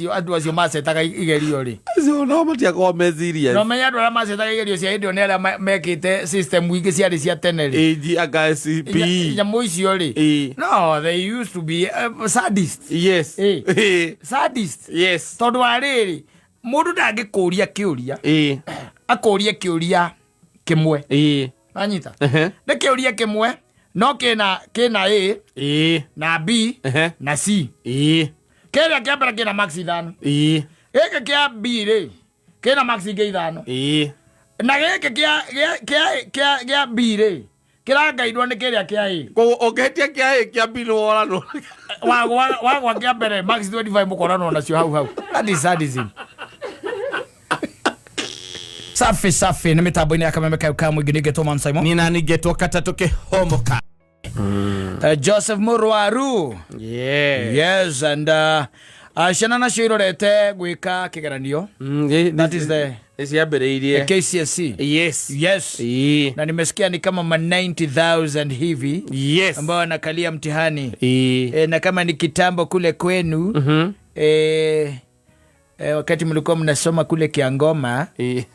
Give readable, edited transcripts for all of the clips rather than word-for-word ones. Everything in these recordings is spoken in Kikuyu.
Andũ acio macetaga igerio rĩ, Acio nao matiakoragwo me serious. No menya andũ arĩa macetaga igerio cia hĩndĩ ĩyo nĩ arĩa mekĩte system ingĩ ciarĩ cia tene rĩ. AG anga CPE. Nyamũ icio rĩ, no they used to be sadist. Sadist. Tondũ wa rĩrĩ, mũndũ ndangĩkũria kĩũria, akũrie kĩũria kĩmwe. Wanyita? Nĩ kĩũria kĩmwe no kĩna A na B na C. Kĩrĩa kĩa mbere kĩna max 5. Gĩkĩ kĩa B rĩ, kĩna max ingĩ 5. Na gĩkĩ kĩa B rĩ, kĩrangairwo nĩ kĩrĩa kĩa A. Koguo ũngĩhĩtia kĩa A, kĩa B nĩ woranwo. Wagwa kĩa mbere max 25, mũkoranwo nacio hau hau. That is sadism. Safi safi, nĩ mĩtambo-inĩ ya Kameme kayo ka mũingĩ, nĩngetwo Man Simon. Niĩ nani ngetwo katatũ kĩhomoka. Joseph Mũrwaru. Yes, and ciana nacio irorete gwĩka kĩgeranio. That is the Nĩ ciambĩrĩirie. KCSE. Yes. Na nimesikia ni kama ma 90,000 hivi ambao wanakalia mtihani. Na kama ni kitambo kule kwenu, wakati mlikuwa mnasoma kule Kiangoma. We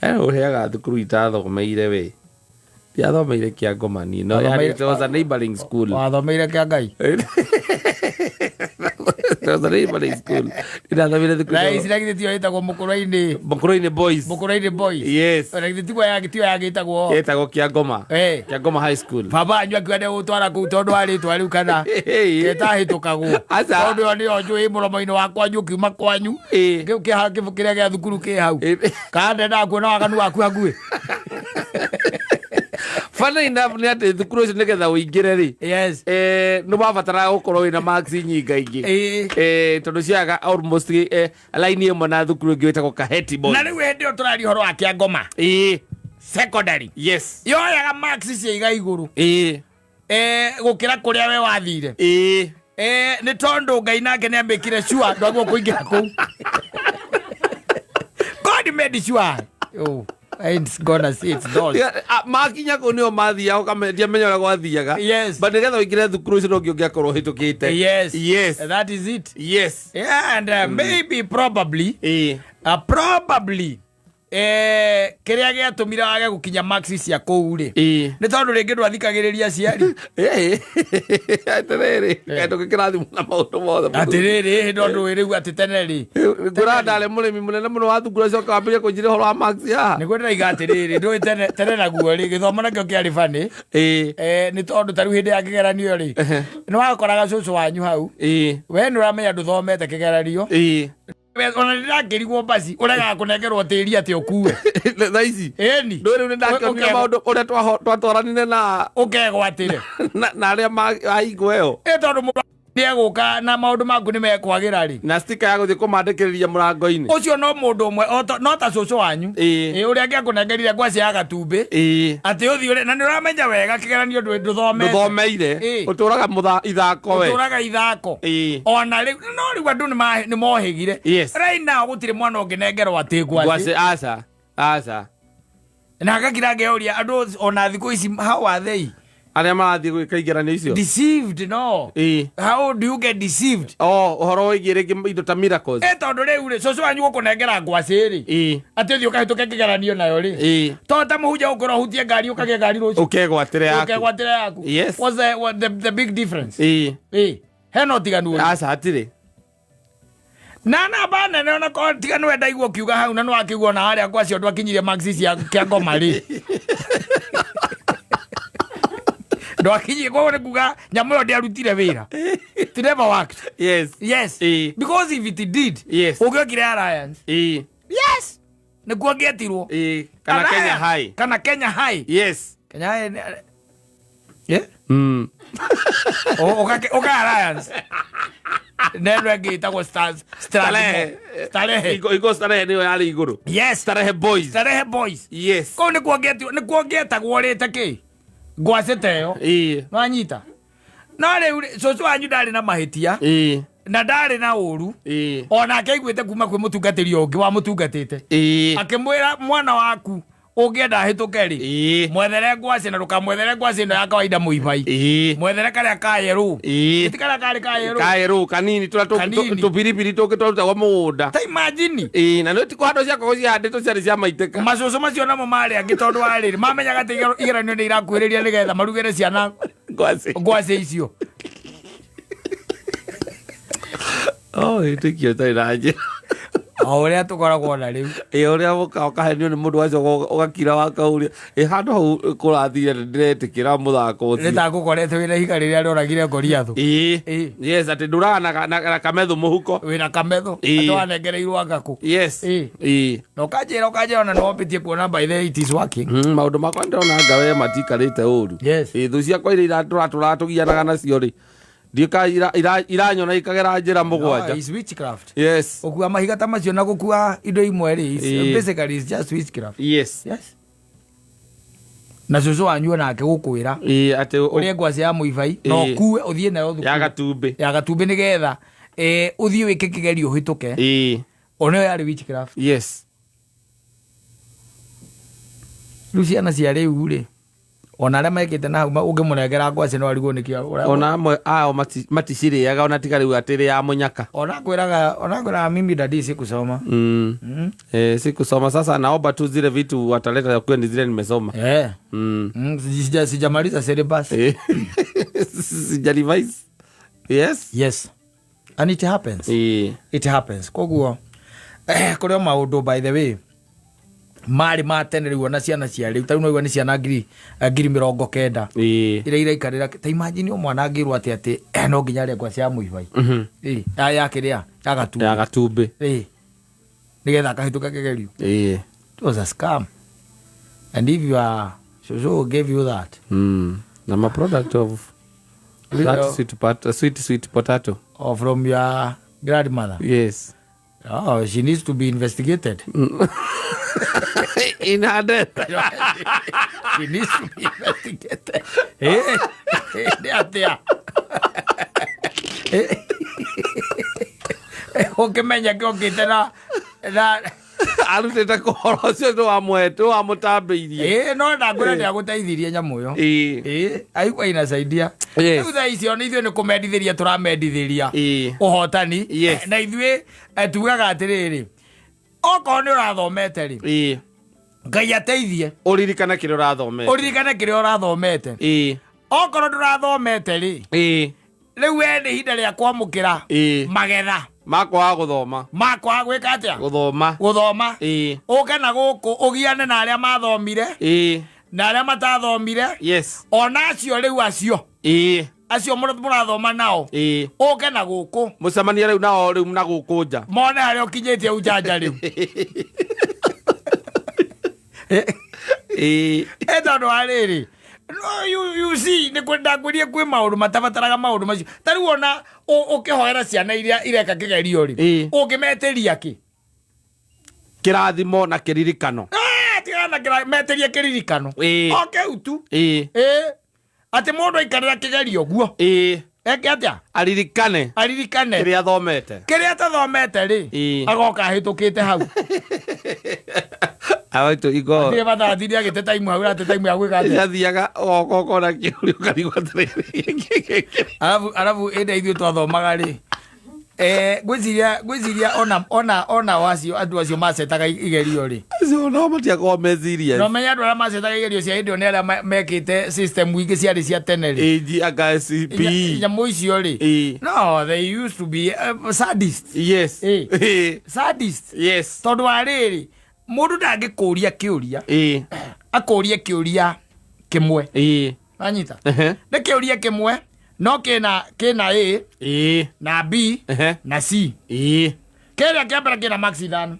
ũheaga thukuru itathomeire, we ndiathomeire Kĩangoma niĩ, no it was a neighboring school. Wathomeire kĩa Ngai. It was a neighboring school. Ndathomeire thukuru. Na ici na githĩ tiyo ĩtagwo Mũkũrwe-inĩ? Mũkũrwe-inĩ Boys. Mũkũrwe-inĩ Boys. Yes. Na githĩ tiguo ya tiyo yagĩtagwo? Ĩtagwo Kĩangoma. Kĩangoma High School. Baba wanyu akiuga nĩegũtwara kũu tondũ wa rĩtwa rĩu kana ketahĩtũkagwo. Aca. Tondũ ĩyo nĩyo njũĩ mũromo-inĩ wa kwanyu ũkiuma kwanyu. Kĩu kĩrĩa gĩa thukuru kĩ hau. Kana ndendaga kuona waganu waku hakuhĩ. Funny enough nĩ atĩ thukuru ũcio nĩgetha ũingĩre rĩ, nĩ wabataraga gũkorwo wĩna marks nyingaingĩ. Tondũ ciaga almost line ĩmwe na thukuru ĩngĩ wĩtagwo Kaheti Boys. Na rĩu hĩndĩ ĩyo tũraria ũhoro wa Kĩangoma Secondary. Yoyaga marks ciaiga igũrũ. Gũkĩra kũrĩa we wathire. Nĩ tondũ Ngai nake nĩ ambĩkire sure ndwagwo kũingĩra kũu. God made sure. Oh, it's gonna see it's doors. Yeah, makinya kũu nĩo mathiaga ũkame- ndiamenya ũrĩa gwathiaga. But nĩgetha ũingĩre thukuru ũcio no nginya ũngĩakorwo ũhĩtũkĩte. That is it. Yeah, and maybe probably probably kĩrĩa gĩatũmire wage gũkinya marks cia kũu rĩ, nĩ tondũ rĩngĩ ndwathikagĩrĩria aciari. Atĩrĩrĩ, kaĩ ndũgĩkĩrathimwo na maũndũ mothe? Atĩrĩrĩ, tondũ rĩu atĩ tene rĩ, Ngũra ndarĩ mũrĩmi mũnene mũno wa thukuru, acoka wambĩrĩrie kũnjĩra ũhoro wa marks haha. Nĩguo ndĩraiga atĩrĩrĩ, ndũĩ tene tene naguo rĩ, gĩthomo nakĩo kĩarĩ bani. Nĩ tondũ ta rĩu hĩndĩ ya kĩgeranio rĩ, nĩ wakoraga cũcũ wanyu hau. We nĩ ũramenya ndũthomete kĩgeranio. Ona ndĩrakĩrigwo basi ũregaga kũnengerwo tĩri atĩ ũkue. Thaa ici Ĩni. Ndũĩ rĩu nĩ ndakĩonire maũndũ ũrĩa twatwaranire na Ũkegwatĩre. na arĩa ahingo ĩyo. Ĩ tondũ mũndũ nĩegũka na maũndũ maku nĩ mekwagĩra rĩ. Na stika ya gũthiĩ kũmandĩkĩrĩria mũrango-inĩ. Ũcio no mũndũ ũmwe no ta cũcũ wanyu. Ĩ ũrĩa angĩakũnengerire ngwacĩ ya gatumbĩ. Atĩ ũthiĩ ũrĩe na nĩ ũramenya wega kĩgeranio ndũthomete. Ndũthomeire. Ũtũraga ithako we. Ũtũraga ithako. Ona rĩu no rĩu andũ nĩ mohĩgire. Right now gũtirĩ mwana ũngĩnengerwo atĩ ngwacĩ. Ngwacĩ aca. Aca. Na ngakira ngeyũria andũ ona thikũ ici, how are they Arĩa marathiĩ gwĩka igeranio icio. deceived? No. How do you get deceived? Oh, ũhoro wĩgiĩ rĩngĩ indo ta miracles. Ĩ tondũ rĩu rĩ, cũcũ wanyu gũkũnengera ngwacĩ rĩ, atĩ ũthiĩ ũkahĩtũke kĩgeranio nayo rĩ, to ta mũhunjia gũkwĩra ũhutie ngari ũkagĩa ngari rũciũ. Ũkegwatĩre yaku. Ũkegwatĩra yaku. What's the big difference? Ĩ hena ũtiganu ũrĩkũ? Aca, hatirĩ. Na namba nene ona korwo tiga nĩwe ndaigua ũkiuga hau na nĩwakĩigua ona harĩa gwacio ndwakinyirie max cia kĩa ngoma rĩ, ndwakinyie. Koguo nĩ kuga nyamũ ĩyo ndĩarutire wĩra. It never worked. Yes. Because if it did, ũngĩokire Alliance. Yes, nĩkuo ngĩetirwo. Kana Alliance. Kenya High. Kana Kenya High. Kenya High yeah? Ũka Alliance neno ĩngĩ ĩtagwo Stars Starehe. Starehe. Iko Starehe nĩyo yarĩ igũrũ. Starehe Boys. Starehe Boys. Kũu nĩkuo ngĩetirwo, nĩkuo ngĩetagwo rĩte kĩ ngwacĩ ta ĩyo. Nwanyita? No rĩu rĩ, cũcũ wanyu ndarĩ na mahĩtia na ndarĩ na ũru. Onake aiguĩte kuma kwĩ mũtungatĩri ũngĩ wamũtungatĩte, akĩmwĩra mwana waku. Ũngĩenda ahĩtũke rĩ, mwethere ngwacĩ, na ndũkamwethere ngwacĩ ĩno ya kawaida mũibai. Mwethere karĩa ka yerũ. Ti karĩa karĩ ka yerũ. Kaerũ kanini tũrĩa Kanini. Tũbiribiri tũngĩ twarutagwo mũgũnda. Ta imagine. Ĩĩ, na nĩ ti kũhandwo ciakoragwo cihandĩtwo ciarĩ cia maitĩka. Macũcũ macio namo marĩ angĩ, tondũ wa rĩrĩ, mamenyaga atĩ igeranio nĩ irakuhĩrĩria nĩgetha marugĩre ciana ngwacĩ. Ngwacĩ icio. Oh, wĩtĩkio ũtarĩ na njĩra. O ũrĩa tũkoragwo na rĩu. Ĩ, ũrĩa ũka ũkahenio nĩ mũndũ wacoka ũgakira wakauria ĩ handũ hau kũrathire nĩ ndĩretĩkĩra mũthako Nĩ ũcio. ta ngũkorete wĩna ihiga rĩrĩa rĩoragire Goliathũ. Ĩĩ. Ĩĩ. Yes, atĩ ndũraga na kametho mũhuko. Wĩna kametho. Ĩĩ. Atĩ wanengereirwo angakũ. Yes. Ĩĩ. Ĩĩ. Na ũkanjĩra ona nĩ wambĩtie kuona, by the way, it is working. Maũndũ makwa ndĩrona anga we matikarĩte ũru. Yes. Ĩ, thũ ciakwa iria tũratũgianaga nacio rĩ, ndiũka iranyona ikagera njĩra mũgwanja. No, it's witchcraft. Gũkua mahiga ta macio na gũkua indo imwe rĩ, basically it's just witchcraft. Yes, na cũcũ wanyu onake gũkwĩra Ĩĩ, atĩ ũrĩe ngwacĩ ya mũibai na ũkue ũthiĩ nayo thukuru. Ya gatumbĩ. Ya gatumbĩ, nĩgetha ũthiĩ wĩke kĩgerio ũhĩtũke. Ona ĩyo yarĩ witchcraft. Rĩu ciana cia rĩu rĩ, ona arĩa mekĩte na hau ũngĩmũnengera ngwacĩ no arigwo nĩkĩo Ona amwe ao maticirĩaga ona tiga rĩu atĩ ya mũnyaka. Ona kwĩraga mimi, daddy, sikusoma. Eh, sikusoma, sasa naomba tu zile vitu wataleta kwe ni zile nimesoma. Sijamaliza syllabus. Sija revise. Yes. Yes, and it happens. It happens. Koguo kũrĩ o maũndũ, by the way, marĩ ma tene rĩu ona ciana cia rĩu, tarĩu noigua nĩ ciana 90,000 iria iraikarĩra. Ta imagine o mwana angĩrwo atĩ no nginya arĩe ngwacĩ ya mũibai. Ĩ, ya kĩrĩa ya gatumbĩ. Ya gatumbĩ. Ĩ, nĩgetha akahĩtũka kĩgerio. It was a scam, and if your shosho gave you that Na ma product of that sweet potato. Or from your grandmother. Oh, she needs to be investigated. In her death. She needs to be investigated. Eh, nĩ atĩa? Eh, ũkĩmenya kĩokĩte na Arutĩte kũhoro ũcio nĩ wamũtambĩirie. Ĩ, no ndakwĩra ndĩagũteithirie nyamũ ĩyo. Ĩ, haikuwa inasaidia. Rĩu thaa icio nĩ ithuĩ nĩ kũmendithĩria tũramendithĩria ũhotani. Na ithuĩ tugaga atĩrĩrĩ, okorwo nĩ ũrathomete rĩ, Ngai ateithie. Ũririkane kĩrĩa ũrathomete. Ũririkane kĩrĩa ũrathomete. Okorwo ndũrathomete rĩ, rĩu we nĩ ihinda rĩa kwamũkĩra magetha makwaga gũthoma. Makwaga gwĩka atĩa? Gũthoma. Gũthoma. Ũke na gũkũ ũgiane na arĩa mathomire na arĩa matathomire. Ona acio rĩu acio acio mũrathoma nao, ũke na gũkũ. Mũcemanie rĩu nao rĩu na gũkũ nja. Mone harĩa ũkinyĩtie ujanja rĩu. Ĩ, tondũ wa rĩrĩ, no, you see, nĩ ndakwĩrie kwĩ maũndũ matabataraga maũndũ macio. Ta rĩu ona ũkĩhoera ciana iria ireka kĩgerio rĩ, ũngĩmetĩria kĩ? Kĩrathimo na kĩririkano. Ah, tigana na metĩrie kĩririkano. O kĩu tu. Ĩ, atĩ mũndũ aikarĩra kĩgerio guo eke atĩa? Aririkane. Aririkane. Kĩrĩa athomete. Kĩrĩa atathomete rĩ, agoka ahĩtũkĩte hau. Awaitũ igo. Ndirĩ bata atinde agĩte taimu hau, ate taimu ya gwĩka atĩa? Athiaga oka ũkona kĩũria ũkarigwo atĩrĩrĩ. Arabu ĩndĩ ithuĩ twathomaga rĩ, ngwĩciria ona wacio andũ acio macetaga igerio rĩ, Acio nao matiakorwo me serious. No menye andũ arĩa macetaga igerio cia hĩndĩ ĩyo nĩ arĩa mekĩte system ingĩ ciarĩ cia tene rĩ. AG anga CPE. Nyamũ icio rĩ, no they used to be sadists. Sadists. Tondũ wa rĩrĩ, mũndũ ndangĩkũria kĩũria, akũrie kĩũria kĩmwe. Wanyita? Nĩ kĩũria kĩmwe no kĩna A na B na C. Kĩrĩa kĩa mbere kĩna max 5.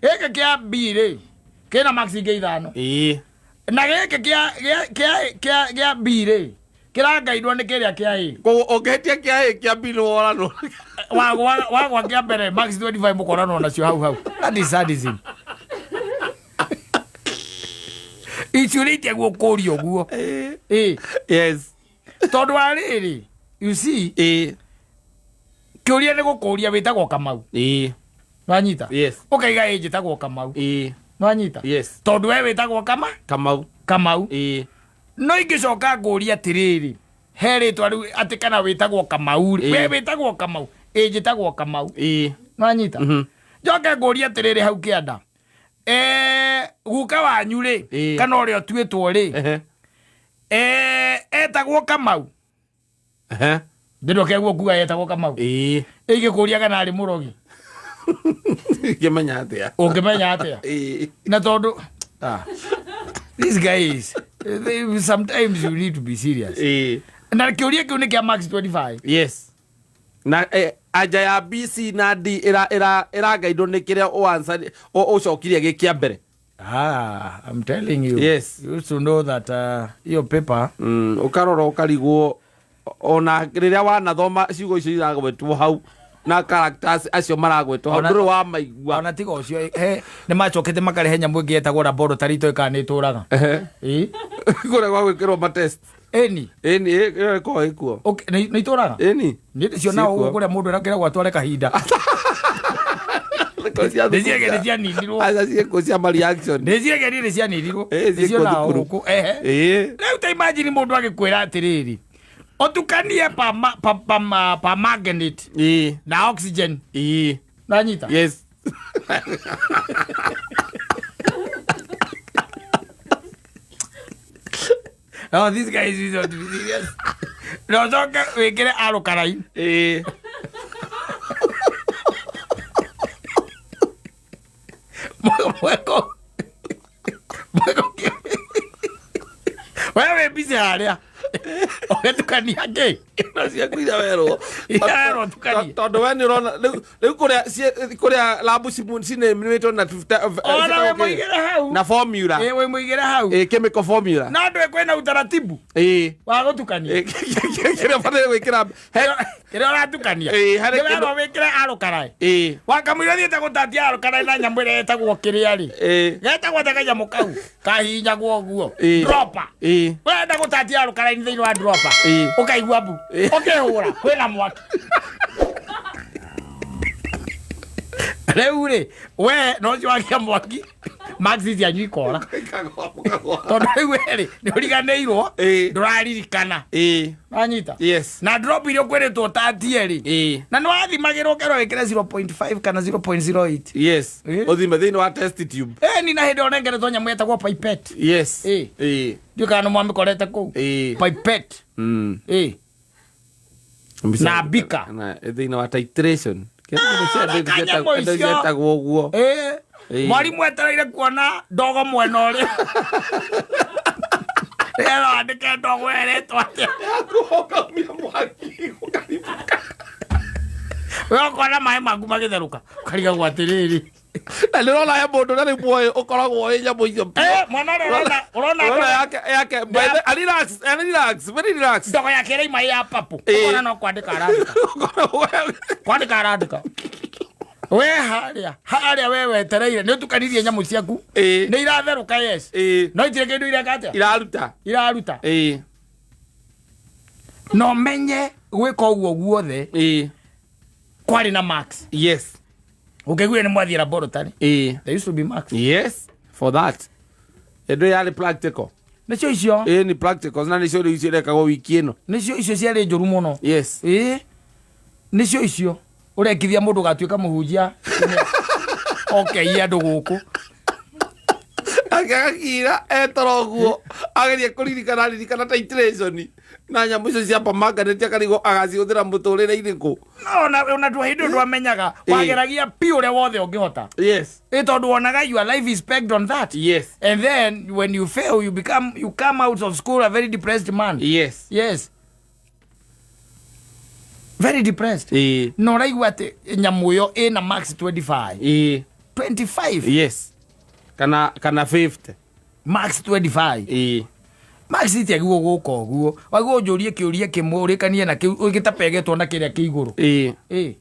Gĩkĩ kĩa B rĩ, kĩna max ingĩ 5. Na gĩkĩ kĩa B rĩ, kĩrangairwo nĩ kĩrĩa kĩa A. Koguo ũngĩhĩtia kĩa A, kĩa B nĩ woranwo. Wagwa kĩa mbere, max 25 mũkoranwo nacio hau hau. That is sadism. Icio rĩ itiagwo kũria ũguo. Ĩ. Tondũ wa rĩrĩ, you see, kĩũria nĩ gũkũria wĩtagwo Kamau. Wanyita? Yes. Ũkaiga ĩ, njĩtagwo Kamau. Nwanyita? Yes. Tondũ we wĩtagwo kama Kamau. Kamau. Ĩĩ. No ingĩcoka ngũrie atĩrĩrĩ, he rĩtwa rĩu atĩ kana wĩtagwo Kamau rĩ, Ĩĩ. we wĩtagwo Kamau? Ĩ, njĩtagwo Kamau. Ĩĩ. Nwanyita? Njoke ngũrie atĩrĩrĩ, hau kĩanda, guka wanyu rĩ, Ĩĩ. kana ũrĩa ũtuĩtwo rĩ, etagwo Kamau? Ndĩroke guo kuga etagwo Kamau. Ĩĩ. Ĩngĩkũria kana arĩ mũrogi? Ingĩmenya atĩa? Ũngĩmenya atĩa? Ĩĩ. Na tondũ these guys, sometimes you need to be serious. Ĩĩ. Na kĩũria kĩu nĩ kĩa max 25. Yes, na anja ya B, C na D ĩra ĩra ĩrangaindwo nĩ kĩrĩa ũanswer ũcokirie gĩ kĩa mbere. Ah, I'm telling you. Yes. You used to know that your paper. Ũkarora ũkarigwo ona rĩrĩa wanathoma ciugo icio iragwetwo hau na characters acio maragwetwo hau, ndũrĩ wamaigua. Ona tiga ũcio, he nĩ macokete makarehe nyamũ ĩngĩ yetagwo laboratory itoĩ kana nĩ ĩtũraga. Ĩ. Kũrĩa gwa gwĩkĩrwo ma test. Ĩni. Ĩni, ĩyo ĩkoragwo ĩkuo. Okay, nĩ itũraga? Ĩni. Nĩ ndĩciona Ciĩkuo. ũguo kũrĩa mũndũ erakĩragwo atware kahinda. Ndĩciege nĩ cianinirwo. Aca, ciĩkuo cia ma reaction. Ndĩciege nĩ cianinirwo. Ĩ, ciĩkuo Ndĩciona thukuru. gũkũ. Ehe. Ĩĩ. Rĩu ta imagine mũndũ agĩkwĩra atĩrĩrĩ, ũtukanie permanganate na oxygen. Ĩĩ. Nanyita? Yes. No, these guys is not to be serious. No, ũcoke wĩkĩre alkaline. Ĩĩ. Mweko. Mweko. We wĩ busy harĩa. Ũgĩtukania kĩ? No ciaku iria werwo. Iria werwo tukanie. Tondũ we nĩ ũrona rĩu kũrĩa kũrĩa lab cinĩmĩtwo na Ona wĩ mũigĩre hau. na formula. Ĩ, wĩ mũigĩre hau. Ĩ, chemical formula. Na ndũĩ kwĩna utaratibu Ĩ. wa gũtukania. Ĩ, kĩrĩa ũbataire gwĩkĩra Kĩrĩa ũratukania. Ĩ, harĩ Nĩ kĩndũ- werwo wĩkĩre alkaline. Ĩ. Wakamũira thiĩte gũtatia alkaline na nyamũ ĩrĩa ĩtagwo kĩrĩa rĩ. Ĩ. Getagwo atĩa kanyamũ kau? Kahihinyagwo ũguo. Ĩ. Dropper. Ĩ. Wenda gũtatia alkaline thĩinĩ wa dropper. Ĩ. Ũkaigua mbu. Ĩ. Ũkĩhũra kwĩna mwaki. Rĩu rĩ, we no ũcio wakia mwaki, max cianyu ikora. Tondũ rĩu we rĩ, nĩ ũriganĩirwo, Ĩ. ndũraririkana. Ĩ. Wanyita? Yes. Na drop iria ũkwĩrĩtwo ũtatie rĩ, Ĩ. na nĩ wathimagĩrwo ũkerwo wĩkĩre 0.5 kana 0.08. Yes. Ĩ. Ũthime thĩinĩ wa test tube. Ĩni, na hĩndĩ ĩyo ũnengeretwo nyamũ yetagwo pipette. Yes. Ĩ. Ĩ. Ndiũĩ kana nĩ mwamĩkorete kũu. Ĩ. Pipette. Ĩ. Mbica- Na beaker. Na thĩinĩ wa titration. Ah, Kĩndũ kanyamũ icio. cietagwo ũguo. Ĩ. Ĩ. Mwarimũ etereire kuona ndogo mwena ũrĩa. Nĩgetha wandĩke ndogo ĩrĩtwo atĩa. Ũkaumia mwaki ũkaribũka. We ũkona maĩ maku magĩtherũka. Ũkarigagwo atĩrĩrĩ. Na nĩ ũrona he mũndũ na rĩu muoĩ ũkoragwo ũĩ nyamũ icio biũ. Eh, mwana ũrĩa ũrona ũrona Ũrona ndogo- yake by the- ari relax, ari relax, very relax. ndogo yake ĩraima ĩ ya papo. Ĩ. Ũkona no kwandĩka arandĩka. Ũkoragwo Kwandĩka arandĩka. We harĩa harĩa we wetereire nĩ ũtukanirie nyamũ ciaku. Ĩ. Nĩ iratherũka, yes. Ĩ. No itirĩ kĩndũ ireka atĩa? Iraruta. Iraruta. Ĩ. Na ũmenye gwĩka ũguo guothe Ĩ. kwarĩ na marks. Yes. Ũkĩguire nĩ mwathiĩ laboratory. Ĩ. There used to be marks. Yes, for that. Ĩndũ yarĩ practical. Nĩcio icio. Ĩ, nĩ practicals na nĩcio rĩu cirekagwo wiki ĩno. Nĩcio icio ciarĩ njũru mũno. Yes. Ĩ, nĩcio icio ũrekithia mũndũ gatuĩka mũhunjia okeiye andũ gũkũ. Agakira etoro ũguo ageria kũririkana ririkana titration na nyamũ icio cia permanganate akarigwo agacihũthĩra mũtũrĩre-inĩ kũ. Ona ndũ hĩndĩ ĩyo ndwamenyaga. Ĩ. Wageragia piũ ũrĩa wothe ũngĩhota. Yes. Ĩ, tondũ wonaga your life is pegged on that. Yes. And then when you fail, you come out of school a very depressed man. Yes. Yes, very depressed. Ĩ. Na ũraigua atĩ nyamũ ĩyo ĩna max 25. Ĩ. 25. Yes. Kana 50. Max 25. Ĩ. Max itiagirwo gũka ũguo, wagirwo ũnjũrie kĩũria kĩmwe ũrĩkanie na kĩu gĩtapegetwo na kĩrĩa kĩ igũrũ. Ĩ. Ĩ.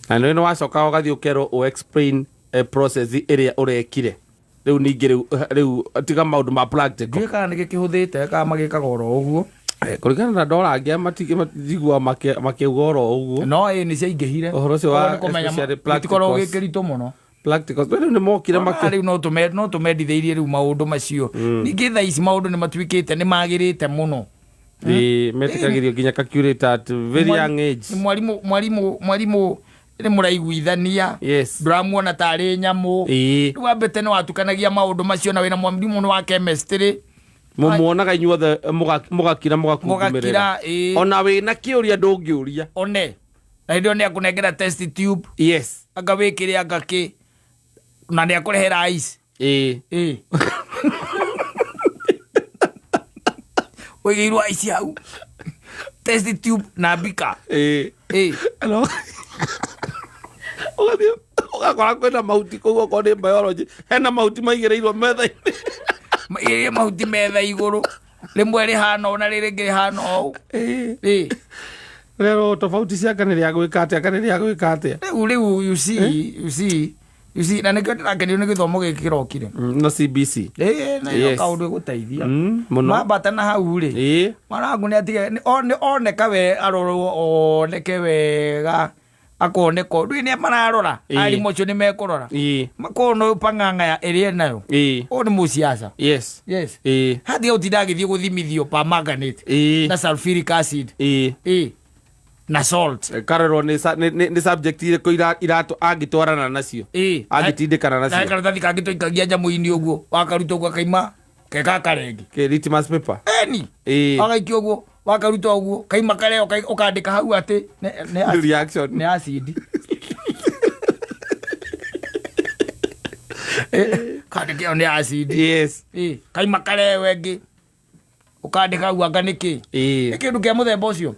Na nĩ wacoka ũgathiĩ ũkerwo ũ explain process ĩrĩa ũrekire rĩu ningĩ rĩu tiga maũndũ ma practical. Ndiũĩ kana nĩ gĩkĩhũthĩte kana magĩkaga oro ũguo. Kũringana na ndora angĩ matigua makĩuga oro ũguo. No ĩ, nĩ ciaingĩhire. Ũhoro ũcio wa Koguo nĩ kũmenya especially gĩtikoragwo practicals. gĩ kĩritũ mũno. Practicals. Rĩu nĩ mokire Ona makĩ rĩu no tũme no tũmendithĩirie rĩu maũndũ macio. Ningĩ thaa ici maũndũ nĩ matuĩkĩte nĩ magĩrĩte mũno. Ĩĩ, metĩkagĩrio nginya calculator at very young age. Mwarimũ mwarimũ mwarimũ nĩ mũraiguithania. Yes. Ndũramuona tarĩ nyamũ. Ĩĩ. Rĩu wambete nĩ watukanagia maũndũ macio na wĩna mwarimũ nĩ wa chemistry. Mũmuonaga inyuothe mũgakira mũgakungumirĩra. Mũgakira, ĩĩ. Ona wĩna kĩũria ndũngĩũria. One. Na hĩndĩ ĩyo nĩ akũnengera test tube. Yes. Anga wĩkĩre anga kĩ. Na nĩ akũrehera ice. Ĩĩ. Ĩĩ. Ũigĩirwo ice hau. Test tube na mbika. Ĩĩ. Ĩĩ. Hello. Ũgathiĩ ũgakora kwĩna mahuti kũu okorwo nĩ biology hena mahuti maigĩrĩirwo metha-inĩ. Maigĩrĩire mahuti metha igũrũ. Rĩmwe rĩhana ũũ na rĩrĩ rĩngĩ rĩhana ũũ. Ĩĩ. Ĩĩ. Rero tofauti cia kana rĩa gwĩka atĩa kana rĩa gwĩka atĩa. Rĩu rĩu you see, you see, you see, na nĩkĩo ndĩrakenio nĩ gĩthomo gĩkĩ kĩrokire. No CBC. Ĩĩ, na ĩyo Yes. kaũndũ ĩgũteithia. Mũno. Mambata na hau rĩ. Ĩĩ. Mwana waku nĩ atige nĩ oneka we arorwo oneke wega akoneka ndũĩ nĩ mararora Ĩĩ. arimũ acio nĩ mekũrora Ĩĩ. makona ũyũ pang'ang'a ĩrĩa enayo Ĩĩ. ũyũ nĩ mũciaca. Yes. Yes. Ĩĩ. Hatiga gũtinda agĩthiĩ gũthimithio permanganate Ĩĩ. na sulfuric acid. Ĩĩ. Ĩĩ. Na salt. Karorwo nĩ nĩ subject irĩkũ angĩtwarana nacio. Ĩĩ. Angĩtindĩkana Na nacio. karatathi kangĩ tũikagia nyamũ-inĩ ũguo wakaruta ũguo kaima keka karengi. Kĩ litmus paper. Eni. Ĩĩ. Wagaikia ũguo wakaruta ũguo kaima karĩa ũkandĩka hau atĩ nĩ Nĩ reaction. nĩ acid. Kandĩka ĩyo nĩ acid. Yes. Ĩĩ. Kaima kareo ĩngĩ ũkandĩka hau anga nĩ kĩ. Ĩĩ. Nĩ kĩndũ kĩa mũthemba ũcio.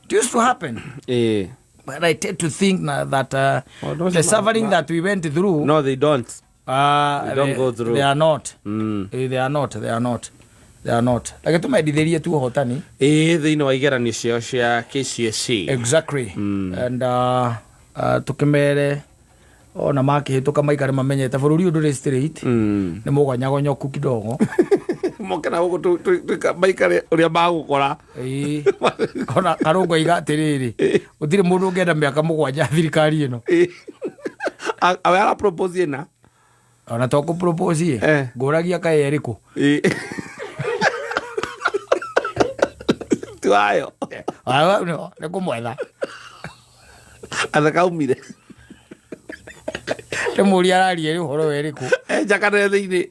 It used to happen. Ĩĩ. But I tend to think now that Oh, those the are suffering that we went through, No, they don't. They don't go through. They are not. They are not. They are not. They are not. Reke tũmendithĩrie tu ũhotani. Ĩĩ thĩinĩ wa igeranio ciao cia KCSE. Exactly. And tũkĩmere ona makĩhĩtũka maikare mamenyete bũrũri ũyũ ndũrĩ straight. Nĩ mũgonyagonyoku kidogo. Moke na gũkũ maikare ũrĩa magũkora. Ĩĩ. Ona Karũngũ aiga atĩrĩrĩ, gũtirĩ mũndũ ũngĩenda mĩaka 7 thirikari ĩno. Ĩĩ. Awe ara propose ĩna. Ona to kũ propose ĩ, ngũragia kaĩ ĩrĩkũ. Ĩĩ. Ti wayo. Ah, nĩ kũmwetha. Atakaumire. Ndĩmũria araria ũhoro werĩkũ. Njakanĩre thĩinĩ.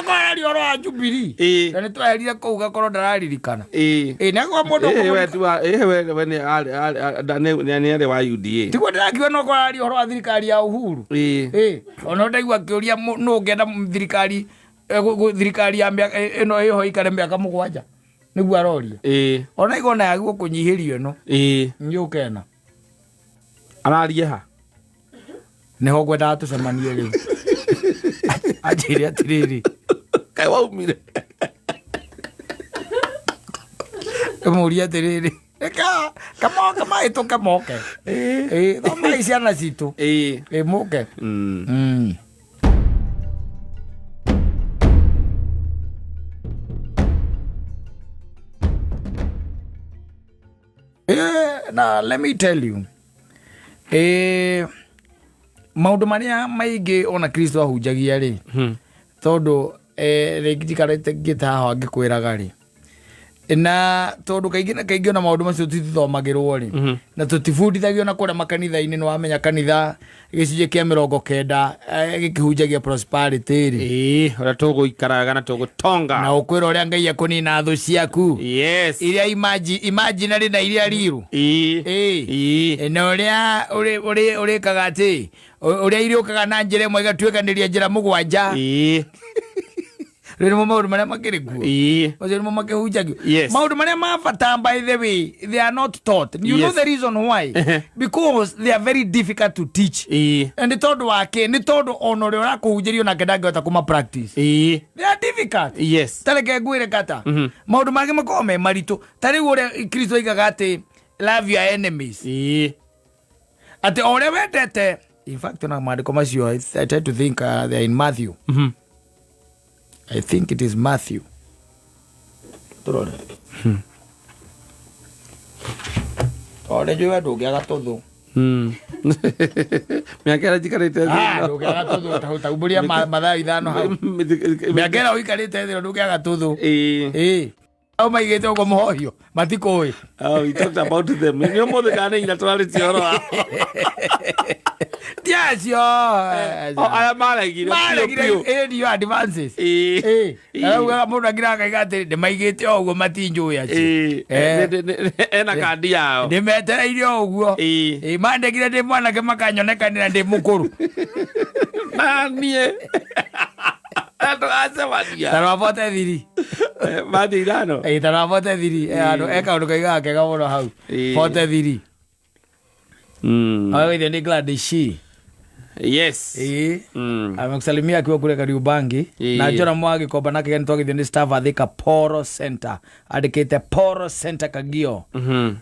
No araria ũhoro wa Jubilee. Ĩĩ. Na nĩtweherire kũu gakorwo ndararirikana. Ĩĩ. Ĩĩ, nĩ akorwo mũndũ Ĩĩ, we ũkũmũririkana. ti wa- ĩĩ, we nĩ arĩ wa UDA. Tiguo ndĩrakiuga no korwo araria ũhoro wa thirikari ya Uhuru. Ĩĩ. Ĩĩ, ona ndaigua akĩũria nũ ũngĩenda thirikari, thirikari ya mĩaka ĩno ĩho ĩikare mĩaka 7. Nĩguo aroria. Ĩĩ. Ona igona yagĩrĩirwo kũnyihĩrio ĩno. Ĩĩ. Nĩ ũkena. Ararie ha? Nĩho ngwendaga tũcemanie rĩu. Anjĩre atĩrĩrĩ. Kaĩ waumire? Ndĩmũrie atĩrĩrĩ. Ĩka, kamoke mahĩtũke moke. Ĩĩ. Ĩĩ, thomai ciana citũ. Ĩĩ. Ĩĩ, mũke. Na let me tell you. Maũndũ marĩa maingĩ ona Kristo ahunjagia rĩ, tondũ rĩngĩ njikarĩte ngĩte haha ngĩkwĩraga rĩ, na tondũ kaingĩ na kaingĩ ona maũndũ macio tũtithomagĩrwo rĩ, na tũtibundithagio na kũrĩa makanitha-inĩ, nĩ wamenya kanitha gĩcunjĩ kĩa 90 gĩkĩhunjagia prosperity rĩ. Ĩĩ, ũrĩa tũgũikara wega na tũgũtonga. Na ũkwĩra ũrĩa Ngai ekũnina thũ ciaku. Yes. Iria imaginary na iria riru. Ĩĩ. Ĩĩ. Ĩĩ. Na ũrĩa ũrĩkaga atĩ, ũrĩa irĩũkaga na njĩra ĩmwe igatuĩkanĩria njĩra 7. Ĩĩ. Rĩu nĩmo maũndũ marĩa makĩrĩ kuo. Ĩĩ. Macio nĩmo makĩhunjagio. Yes. Maũndũ marĩa ma bata, by the way, they are not taught. You know Yes. the reason why? Because they are very difficult to teach. Ĩĩ. And nĩ tondũ wa kĩ? Nĩ tondũ ona ũrĩa ũrakũhunjĩria onake ndangĩhota kũma practice. Ĩĩ. They are difficult. Yes. Ta reke ngwĩre kata. Maũndũ mangĩ makoragwo me maritũ. Ta rĩu ũrĩa Kristo oigaga atĩ love your enemies. Ĩĩ. Atĩ o ũrĩa wendete. In fact, ona maandĩko macio, I try to think, they are in Matthew. I think it is Matthew. Tũrore. Tondũ nĩ njũĩ we ndũngĩaga tũthũ. Mĩaka ĩrĩa njikarĩte thĩ Ah, ĩno. ndũngĩaga tũthũ taumbũria mathaa 5 hau. Mĩaka ĩrĩa ũikarĩte thĩ ĩno ndũngĩaga tũthũ. Ĩĩ. Ĩĩ. Au maigĩte ũguo mũhohio matikũĩ. Oh, we talked about them. Nĩ ũmũthĩ kana nĩ ira tũrarĩtie ũhoro wao. Ti acio. Oh, aya maregire biũ Maregire biũ. ĩĩ ndiyo advances. Ĩĩ. Ĩĩ. Ĩĩ. Araugaga mũndũ akira akaiga atĩrĩ ndĩmaigĩte o ũguo matinjũĩ acio. Ĩĩ. Eh. Ena kandi yao. Ndĩmetereire o ũguo. Ĩĩ. Ĩĩ mandekire ndĩ mwanake makanyonekanĩra ndĩ mũkũrũ. Na niĩ. Tũgacemania. Ta rwa 43. Mathiĩ 5. Ĩĩ ta rwa 43. E kaũndũ kaigaga kega mũno hau. Ĩĩ. 43. Aweithio nĩ Gladys Shi. Yes. Ĩĩ. Amekusalimia akiwa kule Kariubangi. Ĩĩ. Na Jora Mwagi komba nake gani twagithio nĩ staff a Thika Poro Center. Andĩkĩte Poro Center Kagio.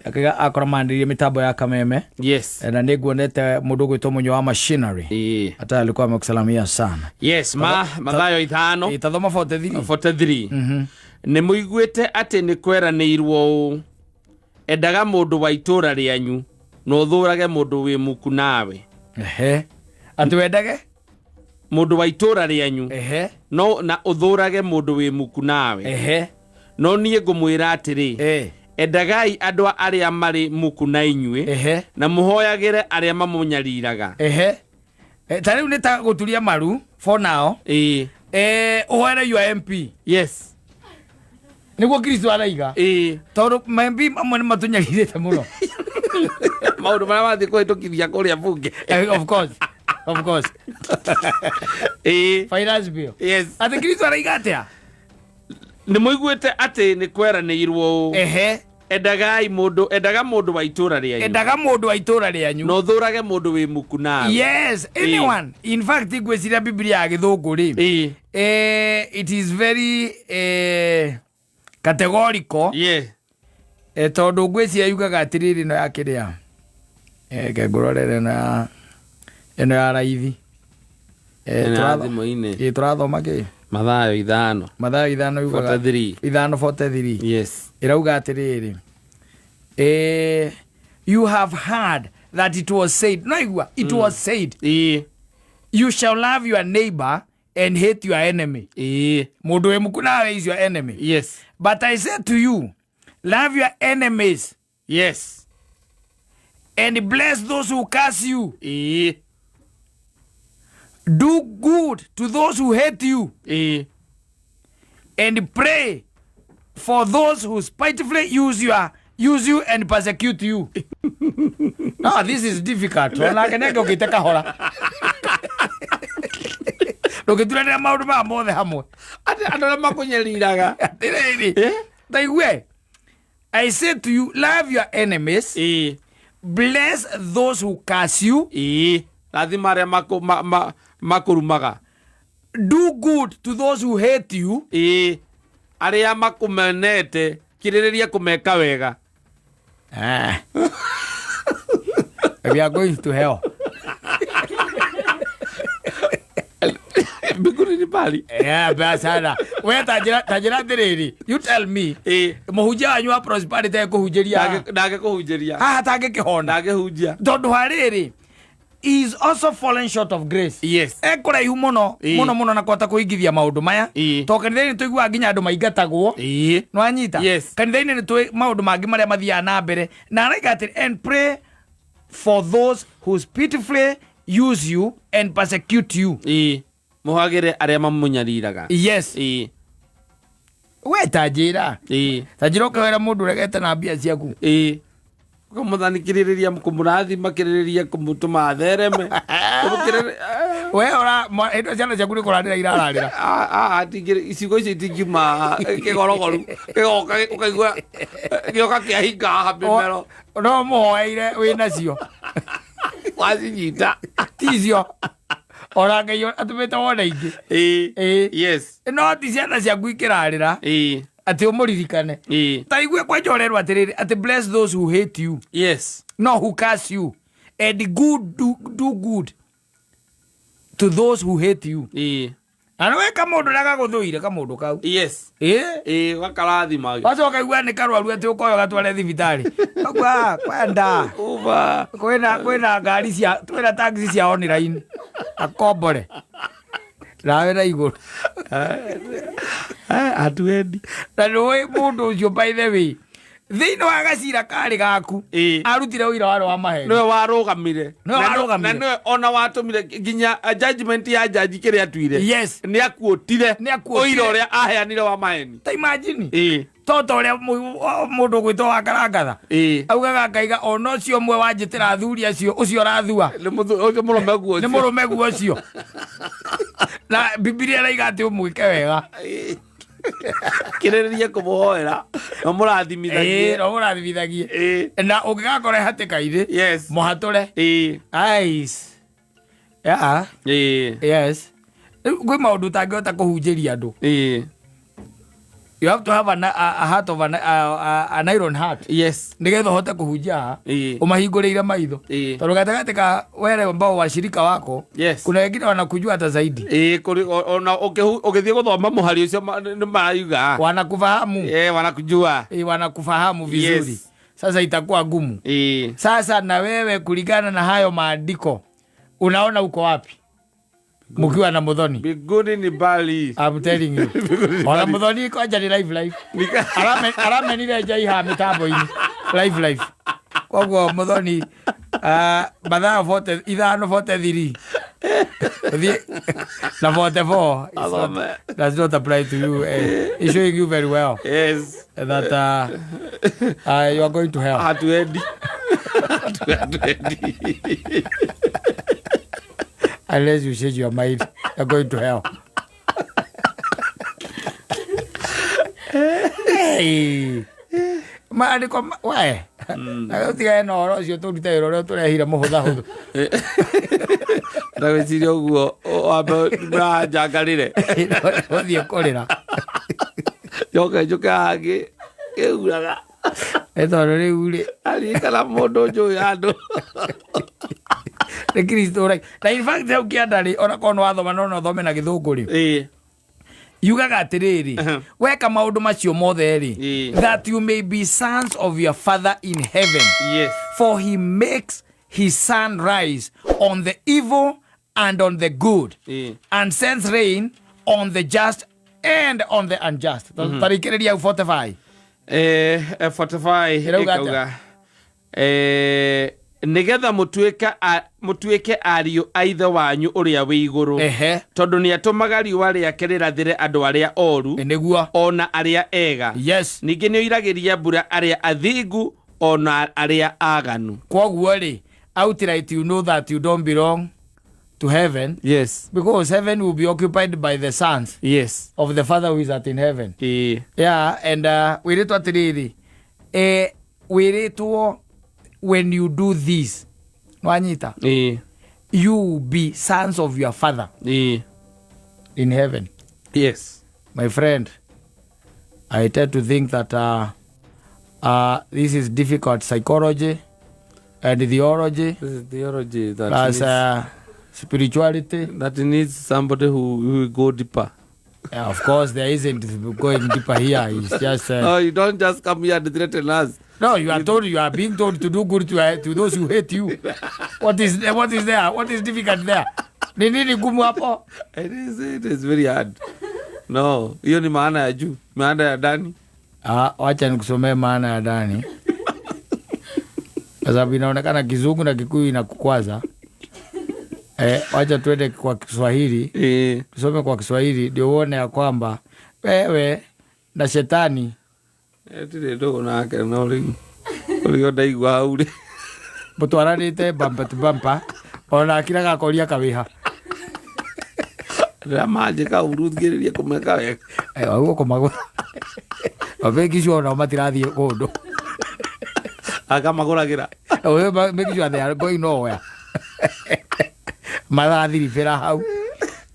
Akiga akora mandĩrie mĩtambo ya Kameme. Yes. Na nĩ nguonete mũndũ ũgwĩtwo Mũnyũ wa Machinery. Ĩĩ. Hata alikuwa amekusalamia sana. Yes, ma Mathayo 5. Ĩĩ, tathoma 43. 43. Nĩ mũiguĩte atĩ nĩ kweranĩirwo ũũ, endaga mũndũ wa itũũra rĩanyu na ũthũrage mũndũ wĩ muku nawe. Ehe. Atĩ wendage? Mũndũ wa itũũra rĩanyu Ehe. no na ũthũrage mũndũ wĩ muku nawe. Ehe. No niĩ ngũmwĩra atĩrĩ, Ĩĩ. endagai andũ arĩa marĩ muku na inyuĩ Ehe. na mũhoyagĩre arĩa mamũnyariraga. Ehe. Ta rĩu nĩ ta gũturia maru for now. Ĩĩ. Ũhoere your MP. Yes. Nĩguo Kristo araiga. Ĩĩ. Tondũ ma MP mamwe nĩ matũnyarirĩte mũno. Maũndũ marĩa mathiĩ kũhĩtũkithia kũrĩa bunge. Of course. Of course. Ĩĩ. Finance bill. Yes. Atĩ Kristo araiga atĩa? Nĩ mũiguĩte atĩ nĩ kweranĩirwo ũũ, Ehe. endagai mũndũ, endaga mũndũ wa itũũra rĩanyu. Endaga mũndũ wa itũũra rĩanyu. Na ũthũrage mũndũ wĩ muku nawe. Yes, anyone. In fact, ngwĩciria Biblia ya gĩthũngũ rĩ. Ĩĩ. It is very categorical. Yeah. Tondũ ngwĩciria yugaga atĩrĩrĩ ĩno ya kĩrĩa. Reke ngũrorere ĩno ya raithi. Ĩno ya thimũ-inĩ. Tũrathoma kĩ? Mathayo 5. Mathayo 5 yugaga 43. 5:43. Yes. Ĩrauga atĩrĩrĩ. You have heard that it was said. No igua, it was said. Ĩĩ. You shall love your neighbor and hate your enemy. Ĩĩ. Mũndũ wĩ muku nawe is your enemy. Yes. But I say to you, love your enemies. Yes. And bless those who curse you. Ĩĩ. Do good to those who hate you. Ĩĩ. And pray for those who spitefully use you and persecute you. No, this is difficult. Onake nenge ũkĩte kahora. Ndũngĩturanĩra maũndũ maya mothe hamwe. Atĩ andũ arĩa makũnyariraga. Atĩrĩrĩ. Ta igue. I say to you, love your enemies. Ĩĩ. Bless those who curse you. Ĩĩ. Rathima arĩa makũrumaga. Do good to those who hate you. Ĩĩ. Arĩa makũmenete, kirĩrĩria kũmeka wega. We are going to hell. Mbinguni ni mbali. Yeah, mbaya sana. We tanjĩra atĩrĩrĩ, you tell me. Ĩĩ. Mũhunjia wanyu wa prosperity ekũhunjĩria. Ndangĩkũhunjĩria. Haha atangĩkĩhona. Ndangĩhunjia. Tondũ harĩrĩ, he is also fallen short of grace. Yes. Ekũraihu mũno, Ĩĩ. mũno mũno na kũhota kũingithia maũndũ maya. Ĩĩ. Tondũ kanitha-inĩ tũiguaga nginya andũ maingatagwo. Ĩĩ. Nĩwanyita? Yes. Kanitha-inĩ nĩ tũĩ maũndũ mangĩ marĩa mathiaga na mbere. Na araiga atĩrĩ, and pray for those who pitifully use you and persecute you. Ĩĩ. Mũhagĩre arĩa mamũnyariraga. Yes. Ĩĩ. We ta njĩra. Ĩĩ. Ta njĩra ũkĩhoera mũndũ ũregete na mbia ciaku. Ĩĩ. Ũkamũthanikĩrĩria, kũmũrathima, kĩrĩrĩria, kũmũtũma athereme. Kũmũkĩrĩrĩ-, We ora, hĩndĩ ĩyo ciana ciaku nĩ kũrarĩra irararĩra. Icigo icio itingiuma kĩgorogoru. Kĩgoka, ũkaigua, gĩoka kĩahinga haha mĩmero. No mũhoeire wĩ nacio. Wacinyita. Ticio. Ona Ngai atũmĩte wone ingĩ. Ĩĩ. Ĩĩ. Yes. No ti ciana ciaku ikĩrarĩra. Ĩĩ. Atĩ ũmũririkane. Ĩĩ. Ta igue kwanja ũrerwo atĩrĩrĩ, atĩ bless those who hate you. Yes. No who curse you. And good do good to those who hate you. Ĩĩ. Na nĩwe kamũndũ ũrĩa gagũthũire kamũndũ kau. Yes. Ĩ. Ĩ, gakarathima. Wacoka igua nĩ karwaru atĩ ũkoyo gatware thibitarĩ. Ũguo kwenda. Uba. Kwĩna ngari cia twĩna taxi cia online. Akombore. Nawe na igũrũ. Atuendi. Na nĩũĩ mũndũ ũcio, by the way, thĩinĩ wa gacira karĩ gaku, arutire ũira warĩ wa maheni. Nĩwe warũgamire. Nĩwe warũgamire. Na nĩwe ona watũmire nginya judgment ya jaji kĩrĩa atuire. Nĩ akuotire. Nĩ akuotire. Ũira ũrĩa aheanire wa maheni. Ta imagine. Toto ũrĩa mũndũ ũgwĩtwo wa karangatha augaga ngaiga ona ũcio ũmwe wanjĩtĩra athuri acio ũcio ũrathua. Nĩ ũcio mũrũme guo. Nĩ mũrũme guo ũcio, na Bibilia ĩraiga atĩ ũmwĩke wega. Kĩrĩrĩrie kũmũhoera na mũrathimithagie. No mũrathimithagie. Na ũngĩgakora hatĩka-inĩ, mũhatũre. Ais. Yeah. Yes. Rĩu kwĩ maũndũ ũtangĩhota kũhunjĩria andũ. You have to have a heart of an iron heart nĩgetha ũhote kũhunjia haha ũmahingũrĩire maitho, tondũ gatagatĩ ka wale ambao washirika wako kuna wengine wanakujua hata zaidi. Ĩĩ, kũrĩ ona ũgĩthiĩ gũthoma mũhari ũcio nĩ marauga wanakufahamu. Wanakujua. Wanakufahamu vizuri. Sasa itakuwa ngumu. Sasa na wewe, kulingana na hayo maandiko, unaona uko wapi mukiwa na Muthoni? Mbinguni ni mbali. I'm telling you, ona Muthoni kwanja ni live live. Aramenire njai ha mitambo-inĩ live live. Koguo Muthoni, mathaa 40 ithano, 43 Thiĩ na 44. It's not, Athome. Does not apply to you. It's showing you very well that you are going to hell. Hatuendi. Hatuendi. Unless you change your mind, you're going to hell. Hey. Maandĩko we na ũtigane na ũhoro ũcio, tũrute wĩra ũrĩa tũrehire mũhũthahũthũ. Ndagwĩciria ũguo wambe ũranjangarĩre. Ũthiĩ kũrĩra. Njoke njũke hangĩ kĩuraga. Nĩ tondũ rĩu rĩ aririkana mũndũ njũĩ handũ. Nĩ Kristo ũrai na in fact hau kĩanda rĩ, ona korwo nĩ wathoma no ũthome na Gĩthũngũ rĩ, yugaga atĩrĩrĩ, weka maũndũ macio mothe rĩ, that you may be sons of your father in heaven, for he makes his sun rise on the evil and on the good and sends rain on the just and on the unjust. Tarikĩrĩria hau 45. 45. Ĩrauga atĩa? Ĩkauga nĩgetha mũtuĩke ariũ a ithe wanyu ũrĩa wĩ igũrũ, tondũ nĩ atũmaga riũa rĩake rĩrathĩre andũ arĩa oru ona arĩa ega, ningĩ nĩ oiragĩria mbura arĩa athingu ona arĩa aganu. Kwoguo rĩ, outright you know that you don't belong to heaven, because heaven will be occupied by the sons of the father who is at in heaven. Yeah, and wĩrĩtwo atĩrĩrĩ, wĩrĩtwo when you do this, nwanyita, you will be sons of your father in heaven. My friend, I tend to think that this is difficult psychology and theology This is theology that plus needs, spirituality. That needs somebody who will go deeper. Yeah, of course there isn't going deeper here. It's just Oh, you don't just come here and threaten us. No, you are told, you are being told to do good to those who hate you. What is there? What is difficult there? Ni nini gumu hapo? It is very hard. No, hiyo ni maana ya juu, maana ya ndani. Ah, wacha nikusomee maana ya ndani, kwa sababu inaonekana Kizungu na Kikuyu inakukwaza. Wacha tuende kwa Kiswahili. Tusome kwa Kiswahili ndio uone ya kwamba wewe na shetani Tirĩ ndũgũ nake, no rĩu ũrĩa ndaigua hau rĩ. Mũtwaranĩte bumper to bumper, ona akiraga akoria kawĩha. Rĩrĩa manjĩka ũru thikĩrĩrie kũmeka wega. Ũguo kũmagũra make sure onao matirathiĩ kũndũ. Akamagũragĩra. Make sure they are going nowhere. Marathiribĩra hau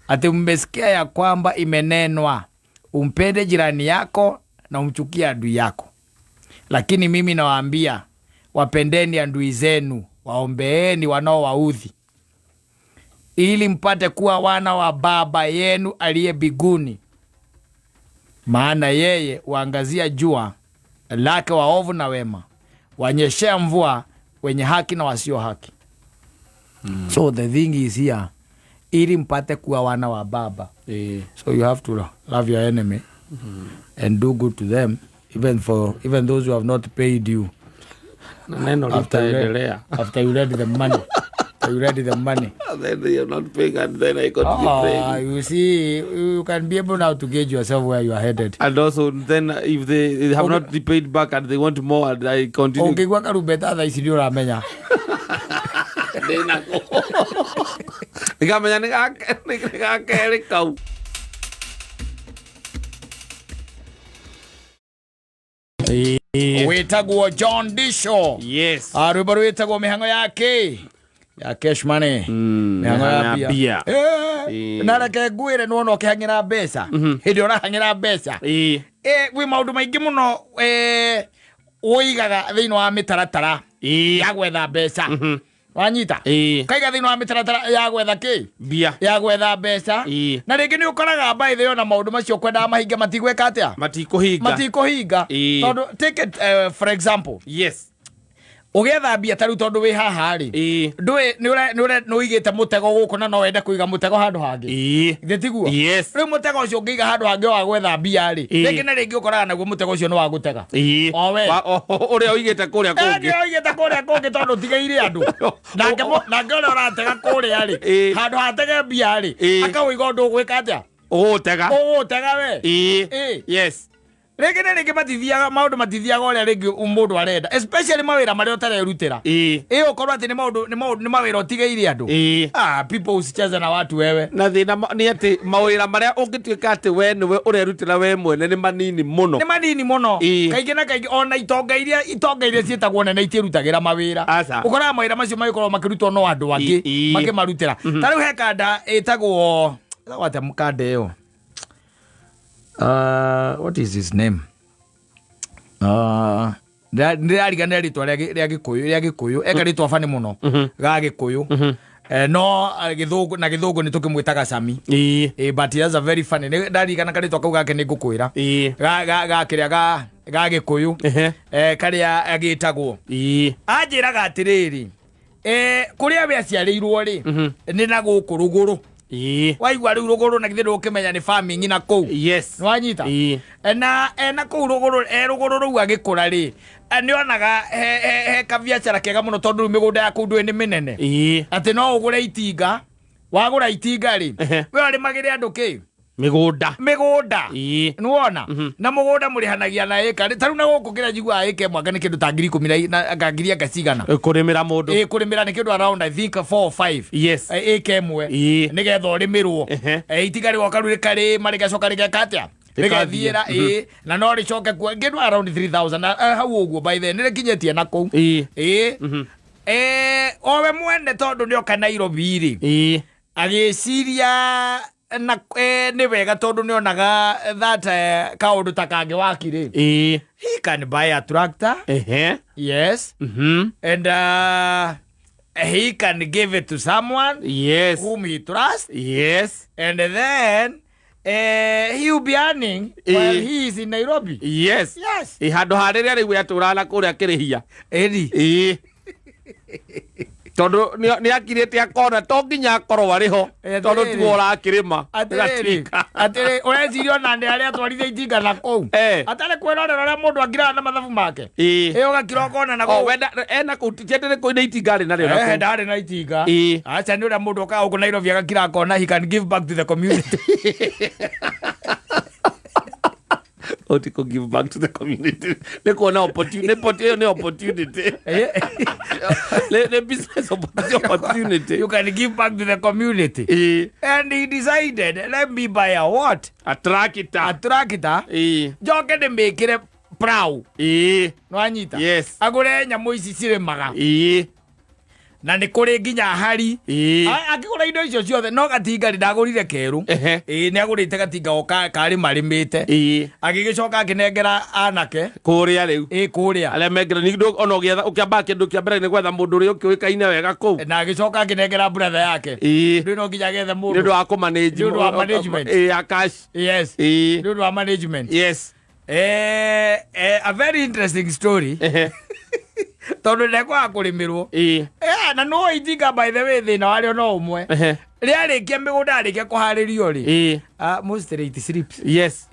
ati mmesikia ya kwamba imenenwa, umpende jirani yako na umchukie adui yako, lakini mimi nawaambia, wapendeni adui zenu, waombeeni wanaowaudhi. Ili mpate kuwa wana wa Baba yenu aliye mbinguni, maana yeye huangazia jua lake waovu na wema, wanyeshea mvua wenye haki na wasio haki. So the thing is here, ili mpate kuwa wana wa Baba. So you have to love your enemy and do good to them, even those who have not paid you. Na neno litaendelea. After you read the money. Then they are not paying and then I continue Oh, praying. you see, you can be able now to gauge yourself where you are headed. And also then if they have not paid back and they want more and I continue. Ũngĩigua karumbeta thaa ici nĩ ũramenya. Ndĩnako. Ndikamenya nĩ gakerĩ kau. Wĩtagwo John Disho. Yes. Rwĩmbo rwĩtagwo mĩhang'o yake ya cash money. Mĩhang'o ya mĩhang'o ya mbia. mbia. Na reke ngwĩre, nĩwona ũkĩhang'ĩra mbeca, hĩndĩ ĩrĩa ũrahang'ĩra mbeca, gwĩ maũndũ maingĩ mũno ũigaga thĩinĩ wa mĩtaratara ya gwetha mbeca. Wanyita? Kaiga thĩinĩ wa mĩtaratara ya gwetha kĩ? Mbia. Ya gwetha mbeca. Na rĩngĩ nĩ ũkoraga by the way ona maũndũ macio kwendaga mahinga matigwĩka atĩa? Matikũhinga. Matikũhinga. Tondũ take it, for example, ũgĩetha mbia ta rĩu, tondũ wĩ haha rĩ, ndũĩ nĩ ũigĩte mũtego gũkũ na no wende kũiga mũtego handũ hangĩ. Githĩ tiguo? Yes. Rĩu mũtego ũcio ũngĩiga handũ hangĩ wa gwetha mbia rĩ, rĩngĩ na rĩngĩ ũkoraga naguo mũtego ũcio nĩ wa gũtega. O we. Ũrĩa ũigĩte kũrĩa kũngĩ. Nĩ ũigĩte kũrĩa kũngĩ tondũ ũtigĩire andũ nake ũrĩa ũratega kũrĩa rĩ, handũ hatege mbia rĩ, akawĩiga ũndũ ũgwĩka atĩa? Ũgũtega. Ũgũtega we. Yes. Rĩngĩ na rĩngĩ matithiaga, maũndũ matithiaga ũrĩa rĩngĩ mũndũ arenda, especially mawĩra marĩa ũtarerutĩra. Ĩ ũkorwo atĩ nĩ maũndũ nĩ mawĩra ũtigĩire andũ. Ah, people, usicheze na watu wewe. Na thĩna nĩ atĩ mawĩra marĩa ũngĩtuĩka atĩ we nĩwe ũrerutĩra we mwene nĩ manini mũno. Nĩ manini mũno. Kaingĩ na kaingĩ ona itonga iria ciĩtagwo nene itiĩrutagĩra mawĩra. Aca. Ũkoraga mawĩra macio magĩkorwo makĩrutwo no andũ angĩ makĩmarutĩra. Ta rĩu he kanda ĩtagwo atĩa mũkanda ĩyo? What is his name? Ndĩrariganĩra rĩtwa rĩa Gĩkũyũ, rĩa Gĩkũyũ eka rĩtwa bani mũno ga Gĩkũyũ. No gĩthũngũ na gĩthũngũ nĩ tũkĩmwĩtaga Sami. But he has a very funny, ndarigana karĩtwa kau gake, nĩ ngũkwĩra. Ga kĩrĩa ga Gĩkũyũ, karĩa agĩtagwo. Anjĩraga atĩrĩrĩ, kũrĩa we aciarĩirwo rĩ, nĩ na gũkũ rũgũrũ. Waigua rĩu rũgũrũ, na githĩ ndũkĩmenya nĩ farming na kũu? Yes. Nĩwanyita? Na ena kũu rũgũrũ, e rũgũrũ rũu agĩkũra rĩ, nĩonaga he kabiacara kega mũno, tondũ rĩu mĩgũnda ya kũu ndũĩ nĩ mĩnene, atĩ no ũgũre itinga. Wagũra itinga rĩ, we ũrĩmagĩre andũ kĩ? Mĩgũnda. Mĩgũnda. Nĩwona na mũgũnda mũrĩhanagia na ĩka ta rĩu na gũkũ kĩrĩa njiguaga ĩka ĩmwe anga nĩ kĩndũ ta 10,000 na anga ngiri anga cigana. Kũrĩmĩra mũndũ. Ĩ, kũrĩmĩra nĩ kĩndũ around, I think, 4 or 5 ĩka ĩmwe, nĩgetha ũrĩmĩrwo. Itinga rĩgoka rĩu rĩkarĩma, rĩgacoka rĩgeka atĩa? Rĩgathiĩ. Rĩgethiĩra. Ĩ, na no rĩcoke kuo kĩndũ around 3000 na hau ũguo. By then nĩ rĩkinyĩtie na kũu. Ĩ, owe mwene tondũ nĩoka Nairobi rĩ, agĩciria na nĩ wega tondũ nĩonaga that kaũndũ ta kangĩ waki rĩ, he can buy a tractor. Yes. And he can give it to someone whom he trusts, and then he will be earning while he is in Nairobi. Yes. Ĩ, handũ ha rĩrĩa rĩu atũraga na kũrĩa kĩrĩhia. Ĩni. Ĩ, tondũ nĩ akirĩte akona to nginya akorwo arĩ ho, tondũ Atĩrĩrĩ. tiwe ũrakĩrĩma. Atĩrĩrĩ. Gatuĩka. Atĩrĩ, ũreciria ona ndĩ arĩa atwarithia itinga na kũu atarĩ kwĩrorera ũrĩa mũndũ akiraga na mathabu make. Ĩ, ũgakira ũkona na O kũu. wenda ena kũu tiendere kũu nĩ itinga arĩ narĩo na kũu. Ndarĩ na itinga. Aca, nĩ ũrĩa mũndũ okaga gũkũ Nairobi agakira akona he can give back to the community. Oti kũ give back to the community nĩ kuona opportunity, ĩyo nĩ opportunity, nĩ business opportunity. You can give back to the community. And he decided, let me buy a what? A tractor. A tractor. Njoke ndĩmĩkĩre plow. Nĩwanyita? Yes. Agũre nyamũ ici cirĩmaga. Na nĩ kũrĩ nginya hari. Akĩgũra indo icio ciothe, no gatinga rĩ, ndagũrire kerũ. Ĩĩ, nĩ agũrĩte gatinga o karĩ marĩmĩte. Agĩgĩcoka akĩnengera anake Kũrĩa rĩu. Ĩ, kũrĩa. Arĩa mengera nĩ ona ũgĩetha, ũkĩambaga kĩndũ kĩa mbere nĩ gwetha mũndũ ũrĩa ũkĩũĩkaine wega kũu. Na agĩcoka akĩnengera brother yake. Rĩu no nginya agethe Nĩ mũndũ ũndũ wa kũmanage. Nĩ ũndũ wa management. Ĩĩ, ya cash. Yes. Nĩ ũndũ wa management. A very interesting story, tondũ ndekwaga kũrĩmĩrwo. Na no itinga, by the way, thĩna warĩo no ũmwe. Rĩarĩkia mĩgũnda, yarĩkia kũharĩrio rĩ, mostly it sleeps.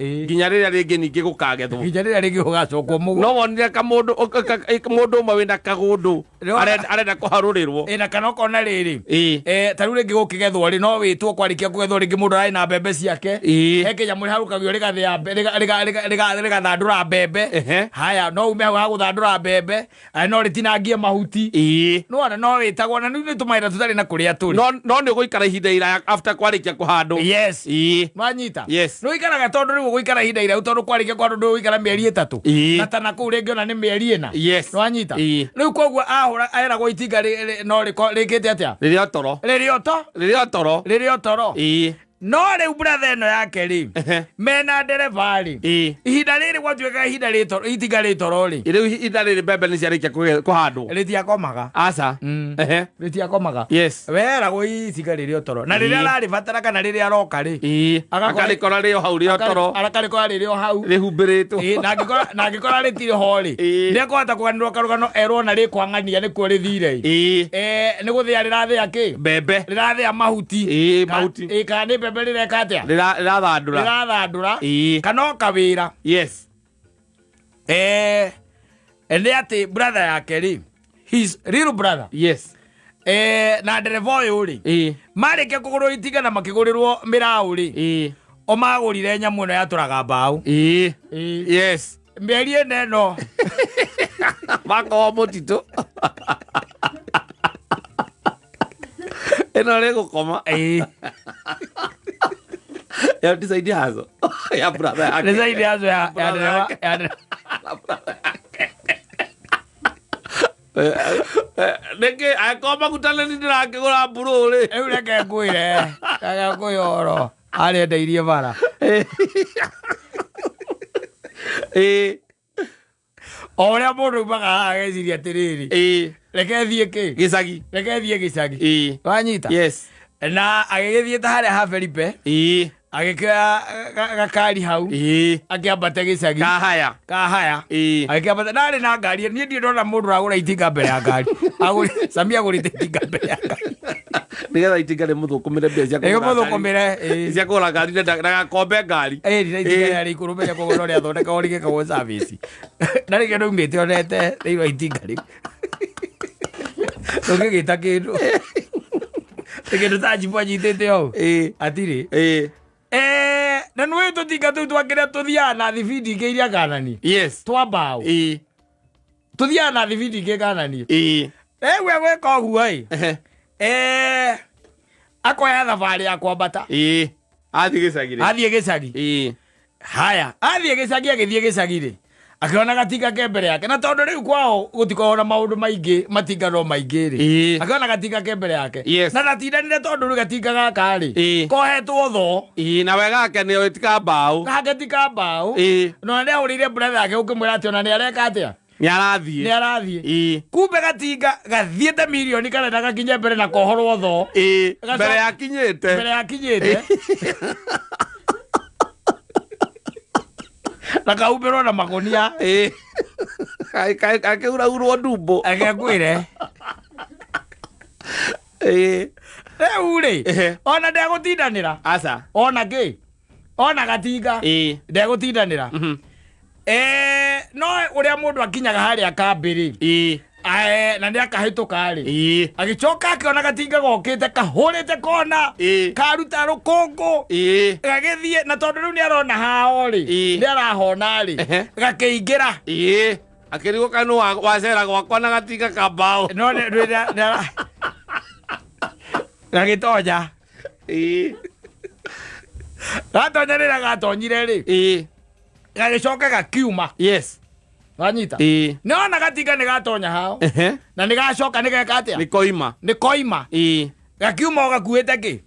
Nginya rĩrĩa rĩngĩ ningĩ gũkagethwo. Nginya rĩrĩa rĩngĩ gũgacokwo mũgũnda. No wonire kamũndũ mũndũ ũmwe wĩna kagũndũ arenda kũharũrĩrwo. Na kana ũkona rĩrĩ, ta rĩu rĩngĩ gũkĩgethwo rĩ, no wĩtwo kwarĩkia kũgethwo rĩngĩ mũndũ ararĩ na mbembe ciake. He kĩnyamũ rĩharũkagio rĩgathĩa rĩgathandũra mbembe. Haya, no ume hau hagũthandũra mbembe, aya no rĩtinangie mahuti. Nĩwona no wĩtagwo na rĩu nĩ tũmawĩra tũtarĩ na kũrĩa tũrĩ. No nĩ ũgũikara ihinda iraya after kwarĩkia kũhandwo. Yes. Nwanyita? Yes. Nĩ ũikaraga, tondũ rĩu ũgũikara ihinda iraihu, tondũ kwarĩkia kũhandwo ndũgũikara mĩeri 3. Na tana kũu rĩngĩ ona nĩ mĩeri 4. Nwanyita? Rĩu koguo ahũra eragwo itinga no rĩkĩte atĩa? Rĩrĩa toro. Rĩrĩ oto. Rĩrĩa toro. Rĩrĩ o toro. No rĩu brother ĩno yake rĩ, mena ndereba rĩ, ihinda rĩrĩ gwatuĩka ihinda rĩtoro, itinga rĩtoro rĩ, Rĩu ihinda rĩrĩ mbembe nĩ ciarĩkia kũhandwo. Rĩtiakomaga. Aca. Rĩtiakomaga. Weragwo itinga rĩrĩ o toro, na rĩrĩa ararĩbatara kana rĩrĩa aroka rĩ, Akarĩkora rĩ o hau rĩ o toro. Akarĩkora rĩrĩ o hau. Rĩhumbĩrĩtwo. Ĩĩ, na angĩkora rĩtirĩ ho rĩ, nĩ ekũhota kũganĩrwo karũgano erwo na rĩkwang'ania nĩkuo rĩthire. Nĩ gũthĩa rĩrathĩa kĩ? Mbembe. Rĩrathĩa mahuti. Mahuti. Kana nĩ mbembe rĩreka atĩa? Rĩrathandũra. Rĩrathandũra. Kana o kawĩra. Nĩ atĩ brother yake rĩ, his real brother, na ndereba ũyũ rĩ, marĩkia kũgũrwo itinga na makĩgũrĩrwo mĩraũ rĩ, o magũrire nyamũ ĩno yatũraga mbaũ. Mĩeri 4 ĩno Makorwo mũtitũ ĩno rĩgũkoma. Ĩyo ti side hustle ya brother yake. Nĩ side hustle ya Brother ndereba yake. ya ndereba. Nĩkĩ angĩkorwo maguta nĩ ndĩrakĩgũra mburũ rĩ? Rĩu reke ngwĩre, reke ngwĩre ũhoro arendeirie bara. O ũrĩa mũndũ umaga haha ageciria atĩrĩrĩ, reke thiĩ kĩ? Gĩcagi. Reke thiĩ gĩcagi. Wanyita? Yes. Na agĩgĩthiĩ ta harĩa ha Felipe, agĩkĩoya gakari hau, akĩambata gĩcagi. Kahaya. Kahaya. Agĩkĩambata ndarĩ na ngari. Niĩ ndirĩ ndona mũndũ ũragũra itinga mbere ya ngari. Sami agũrĩte itinga mbere ya ngari. Nĩgetha itinga rĩmũthũkũmĩre mbia cia kũgũra ngari. Rĩmũthũkũmĩre, ĩĩ. Cia kũgũra ngari na ndagakombe ngari. Ĩĩ, na itinga rĩarĩ ikũrũ menya, koguo no rĩathondekagwo rĩgĩkagwo service na rĩngĩ ndũimĩte onete thĩinĩ wa itinga rĩu ndũngĩgĩta kĩndũ, nĩ kĩndũ ta njimbo anyitĩte hau. Atirĩ. Na nĩũĩ tũtinga tũu twakĩrĩa tũthiaga na thibindi ingĩ iria kanani twa mbaũ, tũthiaga na thibindi ingĩ kanani. Rĩu egwĩka ũguo ĩ, akoya thabarĩ ya kwambata. Athiĩ gĩcagi rĩ. Athiĩ gĩcagi. Haya, athiĩ gĩcagi, agĩthiĩ gĩcagi rĩ, akĩona gatinga ke mbere yake, na tondũ rĩu kwao gũtikoragwo na maũndũ maingĩ, matinga no maingĩ rĩ, akĩona gatinga ke mbere yake. Na ndatindanire, tondũ rĩu gatinga gaka rĩ, kohetwo thoo. Na wega ake nĩ tika mbaũ. Gake ti ka mbaũ. No nĩ ahũrĩire brother yake ũkĩmwĩra atĩ ona nĩ areka atĩa? Nĩ arathiĩ. Nĩ arathiĩ. Kumbe gatinga gathiĩte mirioni kana na gakinye mbere na kohorwo thoo. Mbere yakinyĩte. Mbere yakinyĩte na kahumbĩrwo na makonia. Akĩuragurwo ndumbo. Reke ngwĩre. Rĩu rĩ, ona ndegũtindanĩra. Aca. Ona kĩ, ona gatinga, ndegũtindanĩra. No ũrĩa mũndũ akinyaga harĩa kambĩ rĩ, na nĩ akahĩtũka rĩ, agĩcoka akĩona gatinga gokĩte kahũrĩte kona, karuta rũkũngũ, gagĩthiĩ, na tondũ rĩu nĩ arona hao rĩ, nĩ arahona rĩ, gakĩingĩra. Akĩrigwo kanũ wacera gwakwa na gatinga ka mbaũ. No gagĩtonya. Gatonya, rĩrĩa gatonyire rĩ, gagĩcoka gakiuma. Wanyita? Ĩĩ. Nĩwona gatinga nĩ gatonya hao Ehe. na nĩ gacoka nĩ geka atĩa? Nĩ koima. Nĩ koima. Ĩĩ. Gakiuma o gakuĩte kĩ?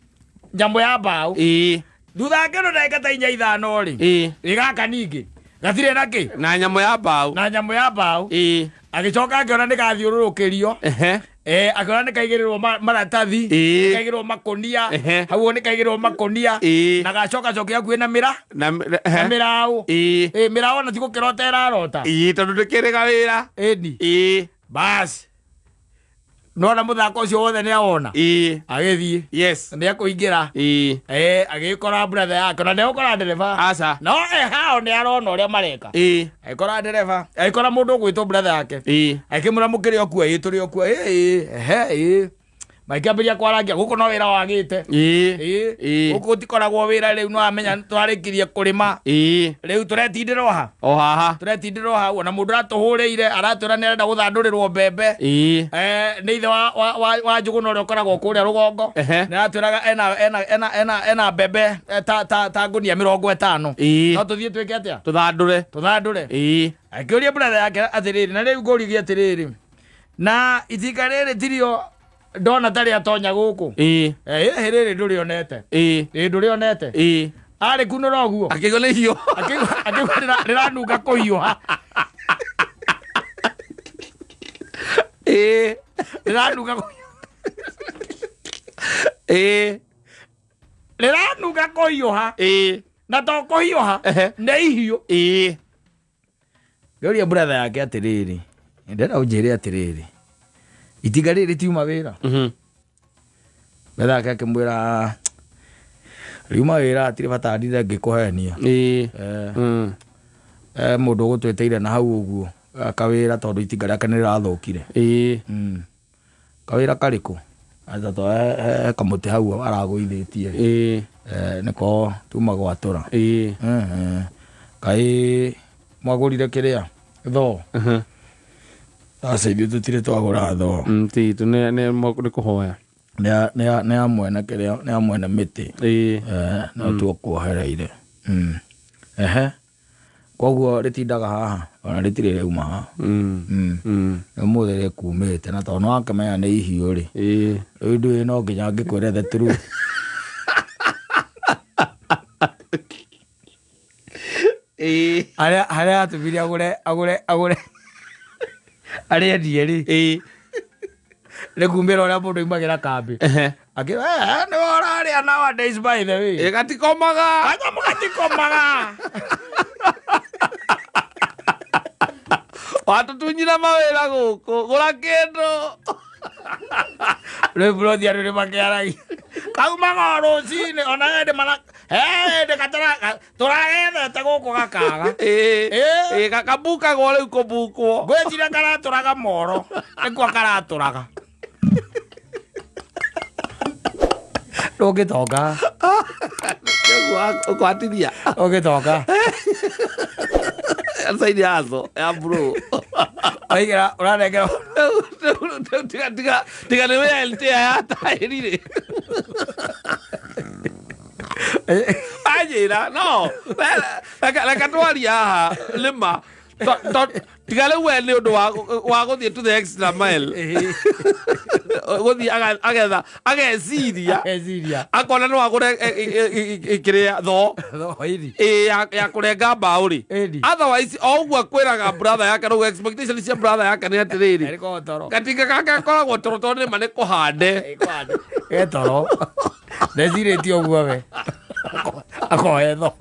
Nyamũ ya mbaũ. Ĩĩ. Thutha wa kĩndũ ndagĩka ta inya ithano rĩ, Ĩĩ. ĩ gaka ningĩ gatirĩ na kĩ? Na nyamũ ya mbaũ. Na nyamũ ya mbaũ. Ĩĩ. Agĩcoka akĩona nĩ gathiũrũrũkĩrio. Ehe. Eh, akĩona nĩ kaigĩrĩrwo maratathi, Ĩĩ. nĩ kaigĩrĩrwo makũnia, Ehe. hau nĩ kaigĩrĩrwo makũnia, Ĩĩ. na gacoka cokia hakuhĩ na mĩra, Na na ehe. mĩraũ. Ĩĩ. Ĩ, mĩraũ ona ti gũkĩrota ĩrarota. Ĩĩ, tondũ ndĩkĩrĩ wĩra. Ĩni. Ĩĩ. Bas. Nona mũthako ũcio wothe nĩ awona. Ĩĩ. Agĩthiĩ. Yes. Nĩ ekũingĩra. Ĩĩ. Eh, agĩkora brother yake na ndegũkora ndereba. Aca. No e hao nĩ arona ũrĩa mareka. Ĩĩ. Agĩkora ndereba, agĩkora mũndũ ũgwĩtwo brother yake. Ĩĩ. Akĩmwĩra mũkĩrĩ o kuo, ĩĩ tũrĩ o kuo, ĩĩ ĩĩ, ehe ĩĩ. Magĩkĩambĩrĩria kwarangia gũkũ no wĩra wagĩte. Ĩĩ. Ĩĩ. Ĩĩ. Gũkũ gũtikoragwo wĩra rĩu no amenya twarĩkirie kũrĩma. Ĩĩ. Rĩu tũretindĩra o ha? O haha. Tũretindĩra o hau ona mũndũ aratũhũrĩire aratwĩra nĩ arenda gũthandũrĩrwo mbembe. Ĩĩ. Eh, nĩ ithe wa wa wa, wa Njũgũna ũrĩa ũkoragwo kũrĩa rũgongo. Ehe. Nĩ aratwĩraga ena ena ena ena ena mbembe ta ta ta ngũnia 50. Ĩĩ. No tũthiĩ twĩke atĩa? Tũthandũre. Tũthandũre. Ĩĩ. Akĩũria brother yake atĩrĩrĩ, na rĩu ngũririe atĩrĩrĩ, na itinga rĩrĩ tirio ndona ta rĩatonya gũkũ. Ĩĩ. Eh, ĩhĩ rĩrĩ ndũrĩonete. Ĩĩ. Ĩĩ ndũrĩonete. Ĩĩ. Arĩ kunũra ũguo. Akĩigua nĩ hiũ. Akĩigua rĩranunga kũhiũha. Ĩĩ. Rĩranunga kũhiũha. Ĩĩ. Rĩranunga kũhiũha. Ĩĩ. Na to kũhiũha, Ehe. nĩ ihiũ. Ĩĩ. Ngĩũria brother yake atĩrĩrĩ, ndĩrenda ũnjĩre atĩrĩrĩ, itinga rĩrĩ rĩtiuma wĩra? Mhm. Brother yake akĩmwĩra riuma wĩra hatirĩ bata ndinde ngĩkũhenia. Ĩĩ. Eh, Mm. mũndũ ũgũtwĩtĩire na hau ũguo kawĩra tondũ itinga rĩake nĩ rĩrathũkire. Ĩĩ. Kawĩra karĩkũ? Aca to he kamũtĩ hau aragũithĩtie. Ĩĩ. Eh, nĩko tuma gwatũra. Ĩĩ. Kaĩ mwagũrire kĩrĩa? Thoo. Mhm. Aca ithuĩ tũtirĩ twagũra thoo. Ti tũ nĩ nĩ nĩ kũhoya. Nĩ ya mwene kĩrĩa, nĩ ya mwene mĩtĩ. Ĩĩ. Eh, no tuokuohereire. Ehe. Koguo rĩtindaga haha ona rĩtirĩ rĩauma haha. Ũmũthĩ rĩkumĩte na tondũ nĩwakĩmenya nĩ ihiũ rĩ. Ĩĩ. Rĩu ndũĩ no nginya ngĩkwĩre the truth. Ĩĩ. Harĩa harĩa atũmire agũre agũre agũre arĩendie rĩ. Ĩĩ. Nĩ kumĩra ũrĩa mũndũ aumagĩra kambĩ. Ehe. Akĩra, eh, nĩwe ũrarĩa nowadays by the way. Ĩĩ gatikomaga. Kanyamũ gatikomaga. Watũtunyire mawĩra gũkũ. Gũra kĩndũ. Rĩu burothi andũ nĩ makĩaragia. Kaumaga o rũcinĩ ona hĩndĩ mara hĩndĩ gatara tũragethete gũkũ gakaga. Ĩĩ. Ĩĩ. Ĩĩ gakabukagwo rĩu kũbukwo. Ngwĩciria karatũraga moro. Nĩkuo karatũraga. Ndũngĩtonga. Ũguo ũkwatiria. Ndũngĩtonga. Saidi yazo ya bro. Waigĩra ũranengera Tiga tiga tiga nĩ wĩra LT ya taĩri rĩ. Anjĩra no reke twarie haha nĩma tiga rĩu we nĩ ũndũ wa gũthiĩ to the extra mile gũthiĩ agetha ageciria Ageciria. akona no agũre kĩrĩa thoo Thoo ĩni. ĩĩ ya kũrenga mbaũ rĩ Ĩni. otherwise o ũguo akwĩraga brother yake rĩu expectation cia brother yake nĩ atĩrĩrĩ Erĩkoragwo toro. gatinga gake gakoragwo toro tondũ nĩma nĩ kũhande Ge toro. Ndecirĩtie ũguo we. Akoe thoo.